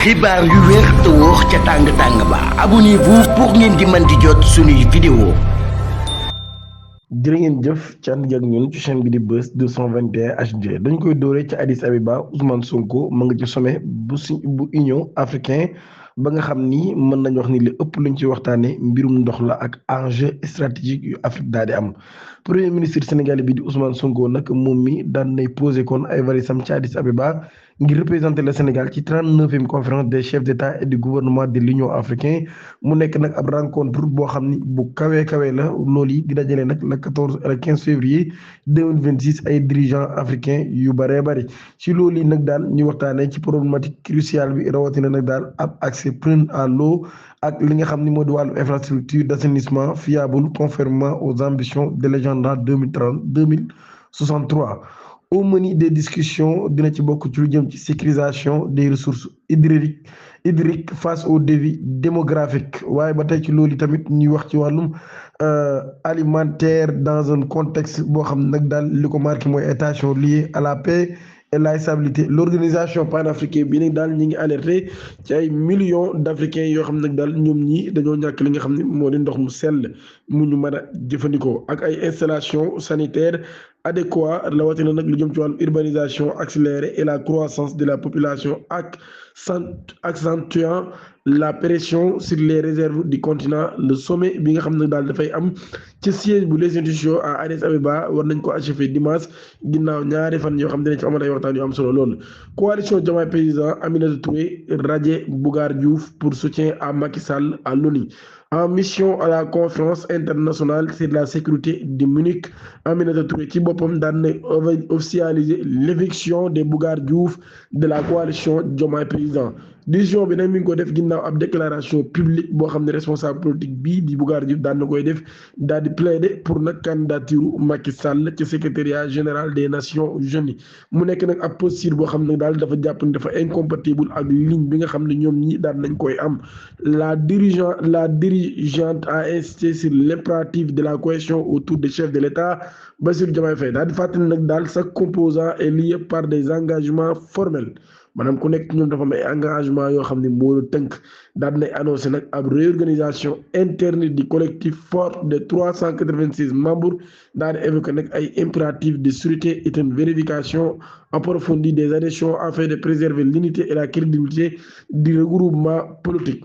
xibaar yu wér te wóor ca tàng-tàng ba abonnez-vous pour ngeen di mën di jot suñuy vidéo. jërë ngeen jëf ci ànd ak ñun ci chaîne bi di Buzz 221 HD dañ koy dóoree ci Addis Abeba Ousmane Sonko ma nga ci sommet bu Union africain ba nga xam ni mën nañu wax ni li ëpp luñ ci waxtaanee mbirum ndox la ak enjeu stratégique yu Afrique daal di am. premier ministre sénégalais bi di Ousmane Sonko nag moom mi daan nay posé kon ay valisam ci Addis Abeba ngir représenter le Sénégal ci 39e conférence des chefs d'État et de gouvernement de l'Union africaine mu nekk nag ab rencontre boo xam ni bu kawee kawee la loolu yi di dajale nag le 14 et le 15 février 2026 ay dirigeants africains yu bëree bëri ci loolu yi nag daal ñu waxtaanee ci problématique cruciale bi rawatina nag daal ab accès plein à l'eau ak li nga xam ni moo di wàllu infrastructure d'assainissement fiable conformément aux ambitions de l'agenda 2030 2063. au menu des discussions dina ci bokk ci lu jëm ci sécurisation des ressources hydriques face aux défis démographiques waaye ba tey ci loolu tamit ñuy wax ci wàllum alimentaire dans un contexte boo xam nag daal li ko marqué mooy ay tensions liées à la paix et la stabilité l'organisation panafricaine bi nag daal ñi ngi alerté ci ay millions d'Africains yoo xam nag daal ñoom ñi dañoo ñàkk li nga xam ne moo di ndox mu sell mu ñu mën a jëfandikoo ak ay installations sanitaires adéquat rawatina nag lu jëm ci wàllu urbanisation accélérée et la croissance de la population accentuant la pression sur les réserves du continent le sommet bi nga xam ne daal dafay am ci siège bu les institutions à Addis Abeba war nañ ko achever dimanche ginnaaw ñaari fan yoo xam ne dinañ ci amal ay waxtaan yu am solo lool. coalition Diomaye Président Aminata Touré radié Bougar Diouf pour soutien à Macky Sall à l'ONU. En mission à la conférence internationale sur la sécurité de Munich Aminata Touré ci boppam daan na officialiser l'éviction de Bougar Diouf de la coalition Diomaye Président décision bi nag mi ngi ko def ginnaaw ab déclaration publique boo xam ne responsable politique bii di Bougar Diouf daan na koy def daal di plaider pour nag candidature Macky Sall ci secrétariat général des Nations Unies mu nekk nag ab posture boo xam ne daal dafa jàpp ne dafa incompatible ak ligne bi nga xam ne ñoom ñi daan nañ koy am la dirigeante a insisté sur l'impératif de la cohésion autour des chefs de l'État Bassirou Diomaye Faye daal di fàttali nag daal chaque composant est lié par des engagements formels maanaam ku nekk ñoom dafa am ay engagement yoo xam ne moo la tënk daal di annoncé nag ab réorganisation interne du collectif fort de 386 membres daal di évoqué nag ay impératifs de sûreté et une vérification approfondie des adhésions afin de préserver l'unité et la crédibilité du regroupement politique.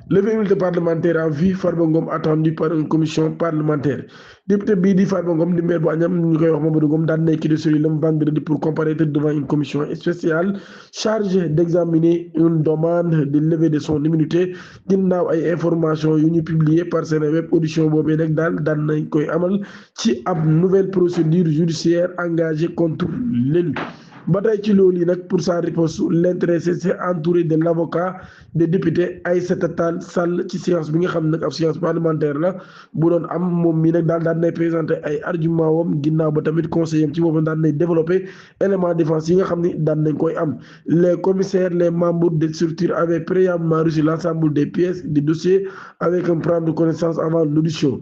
L'immunité parlementaire en vue Farba Ngom attendu par une commission parlementaire député bii di Farba Ngom di maire bu Agnam ñu koy wax Mamadou Ngom daan na quitté le vendredi pour comparaître devant une commission spéciale chargée d'examiner une demande de levée de son immunité ginnaaw ay informations yu ñu publié par Seneweb audition boobee nag daal daan nañ koy amal ci ab nouvelle procédure judiciaire engagée contre l'élu ba tey ci loolu yi nag pour sa riposte l'intéressé s'est entouré de l'avocat des députés Aïssata Tall Sall ci séance bi nga xam nag ab séance parlementaire la bu doon am moom mii nag daal daan nay présenter ay argument wam ginnaaw ba tamit conseiller ci boppam daan nay développer élément défense yi nga xam ni daan nañ koy am les commissaires les membres des structures avaient préalablement reçu l'ensemble des pièces du dossier avec un prendre connaissance avant l'audition.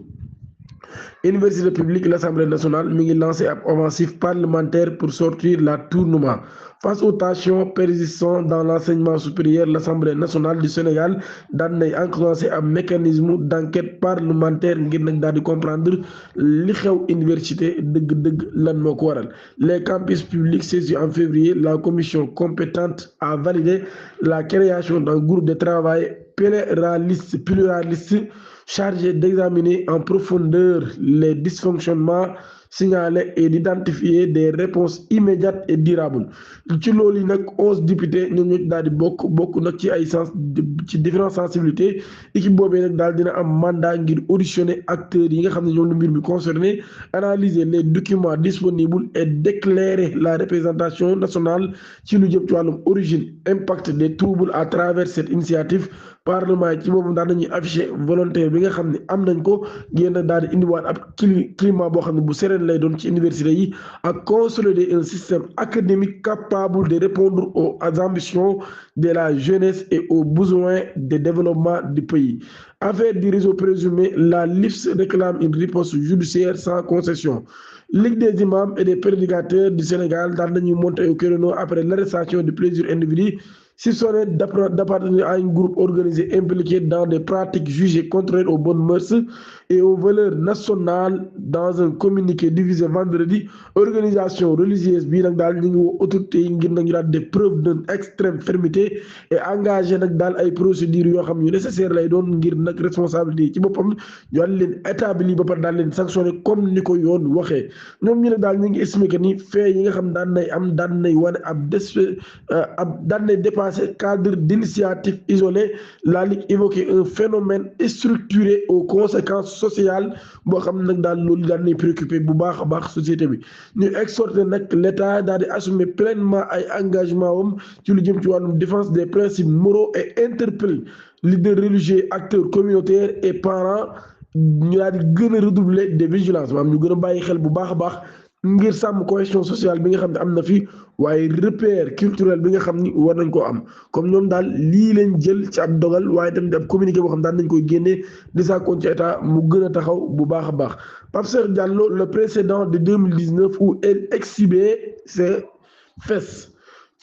Université publique l'Assemblée nationale mi ngi lancé ab offensive parlementaire pour sortir la tournement face aux tensions persistantes dans l'enseignement supérieur l'Assemblée nationale du Sénégal daan nay enclenché ab mécanisme d'enquête parlementaire ngir nag daal di comprendre li xew université dëgg-dëgg lan moo ko waral les campus publics saisis en février la commission compétente a validé la création d'un groupe de travail pluraliste chargé d'examiner en profondeur les dysfonctionnements signalés et d'identifier des réponses immédiates et durables ci loolu yi nag 11 députés ñoom ñoo daal di bokk nag ci ay ci différentes sensibilités équipe boobee nag daal dina am mandat ngir auditionner acteurs yi nga xam ne ñoom la mbir mi concerné analyser les documents disponibles et d'éclairer la représentation nationale ci lu jëm ci wàllum origine impact des troubles à travers cette initiative parlement yi ci boobu daal nañuy affiché volontaire bi nga xam ne am nañ ko génn daal di indiwaat ab climat boo xam ne bu serein lay doon ci université yi ak consolider un système académique capable de répondre aux ambitions de la jeunesse et aux besoins de développement du pays. Affaire du réseau présumé, la LIFS réclame une riposte judiciaire sans concession. Ligue des imams et des prédicateurs du Sénégal daal nañuy monter au créneau après l'arrestation de plusieurs individus soupçonné d'appartenir à un groupe organisé impliqué dans des pratiques jugées contraires aux bonnes mœurs et aux valeurs nationales. Dans un communiqué diffusé vendredi, organisation religieuse bii nag daal ñu ngi woo autorités yi ngir nag ñu daal des preuves d'une extrême fermeté et engagé nag daal ay procédures yoo xam yu nécessaire lay doon ngir nag responsabilité ci boppam ñu daal leen établi ba pare daal leen sanctionné comme ni ko yoon waxee ñoom ñu nag daal ñu ngi expliqué ni fait yi nga xam daan nay am daan nay wane daan nay dépassé cadre d'initiative isolée. La Ligue évoquait un phénomène structuré aux conséquences sociales boo xam nag daal loolu daan nay préoccupé bu baax a baax société bi ñu exhorté nag l'État daal di assumer pleinement ay engagement wam ci lu jëm ci wàllum défense des principes moraux et interpelle leaders religieux, acteurs communautaires et parents ñu daal di gën a redoubler de vigilance maanaam ñu gën a bàyyi xel bu baax a baax ngir sàmm cohésion sociale bi nga xam ne am na fi waaye repère culturel bi nga xam ni war nañ koo am comme ñoom daal lii leen jël ci ab dogal waaye tamit ab communiqué boo xam daan nañ koy génnee di sàkkoon ci état mu gën a taxaw bu baax a baax. Pape Cheikh Diallo, le précédent de 2019 où elle exhibait ses fesses.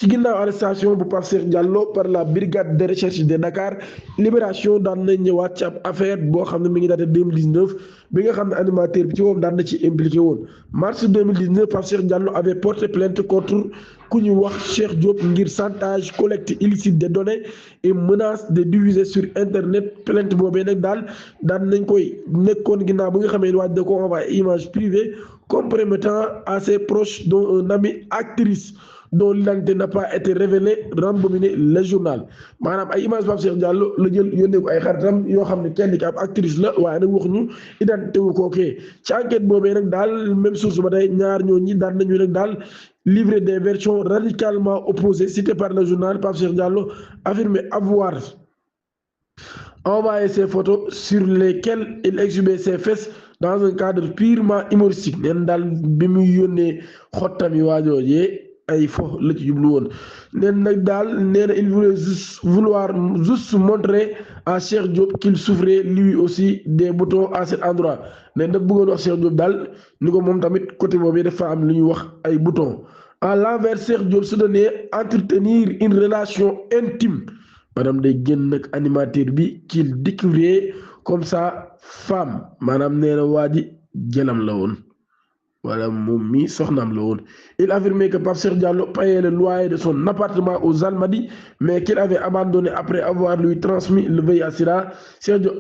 Ci ginnaaw arrestation bu Pape Cheikh Diallo par la brigade de recherche de Dakar, Libération daan na ñëwaat ci ab affaire boo xam ne mi ngi daté 2019 bi nga xam ne animateur bi ci moom daan na ci impliqué woon. Mars 2019, Pape Cheikh Diallo avait porté plainte contre ku ñu wax Cheikh Diop ngir chantage, collecte illicite des données et menace de diffuser sur internet. Plainte boobee nag daal daan nañ koy nekkoon ginnaaw bi nga xamee ne waaj da ko envoyé image privée compromettant à ses proches dont un ami actrice dont l'identité n'a pas été révélée, rembobiné le journal maanaam ay image Pape Cheikh Diallo la jël yónnee ko ay xaritam yoo xam ne kenn ki ab actrice la waaye nag waxuñu identité wu kookee ci enquête boobee nag daal même source ba tey ñaar ñooñi daan nañu nag daal livrer des versions radicalement opposées citées par le journal. Pape Cheikh Diallo affirmé avoir envoyé ces photos sur lesquelles il exhibait ses fesses dans un cadre purement humoristique neen daal bi muy yónnee xottam yi waajoojee ay fo la ci jublu woon neen nag daal nee na il voulait juste montrer à Cheikh Diop qu'il souffrait lui aussi des boutons à cet endroit neen daf bëggoon wax Cheikh Diop daal ni ko moom tamit côté boobu dafa am lu ñuy wax ay boutons. À l'envers, Cheikh Diop se donnait entretenir une relation intime maanaam day génn nag animateur bi qu'il découvrait comme sa femme maanaam nee na waa ji jëlam la woon wala moom mi soxnaam la woon. Il affirmait que Pape Cheikh Diallo payait le loyer de son appartement aux Almadies mais qu'il avait abandonné après avoir lui transmis le veille à Sira. Cheikh Diop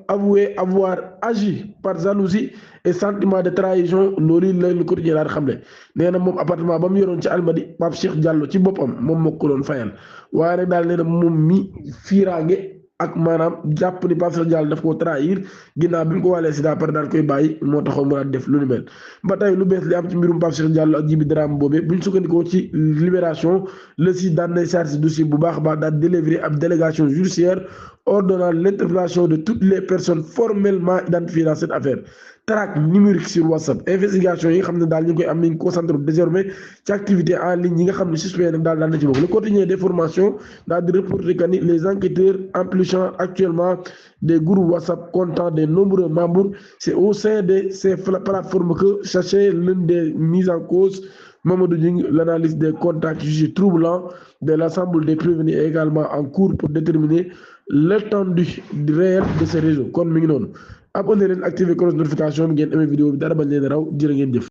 avouait avoir agi par jalousie et sentiment de trahison loolu la Le Quotidien daal xamle nee na moom appartement ba mu yoroon ci Almadies Pape Cheikh Diallo ci boppam moom moo ko doon fayal waaye nag daal nee na moom mi fiiraange ak maanaam jàpp ni Pape Cheikh Diallo daf koo trahir ginnaaw bi mu ko walee Sida par daal koy bàyyi moo taxoon mu daal def lu ni mel. Ba tey lu bees li am ci mbirum Pape Cheikh Diallo ak Djiby Dramé boobee bu ñu sukkandikoo ci Libération le site daan nay chargé dossier bu baax a baax daal délivrer ab délégation judiciaire ordonnant l'interpellation de toutes les personnes formellement identifiées dans cette affaire. Traque numérique sur WhatsApp investigation yi nga xam ne daal ñu ngi koy am nañ concentré désormais ci activité en ligne yi nga xam ne suspect nag daal na ci bokk. Le Quotidien d'information daal di reporter que ni les enquêteurs empêchant actuellement des groupes WhatsApp comptant de nombreux membres. C'est au sein de ces plateformes que cherchait l'un des mis en cause Mamadou Ding. L'analyse des contacts jugés troublants de l'ensemble des prévenus est également en cours pour déterminer l'étendue réelle de ces réseaux kon mi ngi noonu abonné leen activé cloche notification bi ngeen amee vidéo bi dara bañ leen raw jërë ngeen jëf.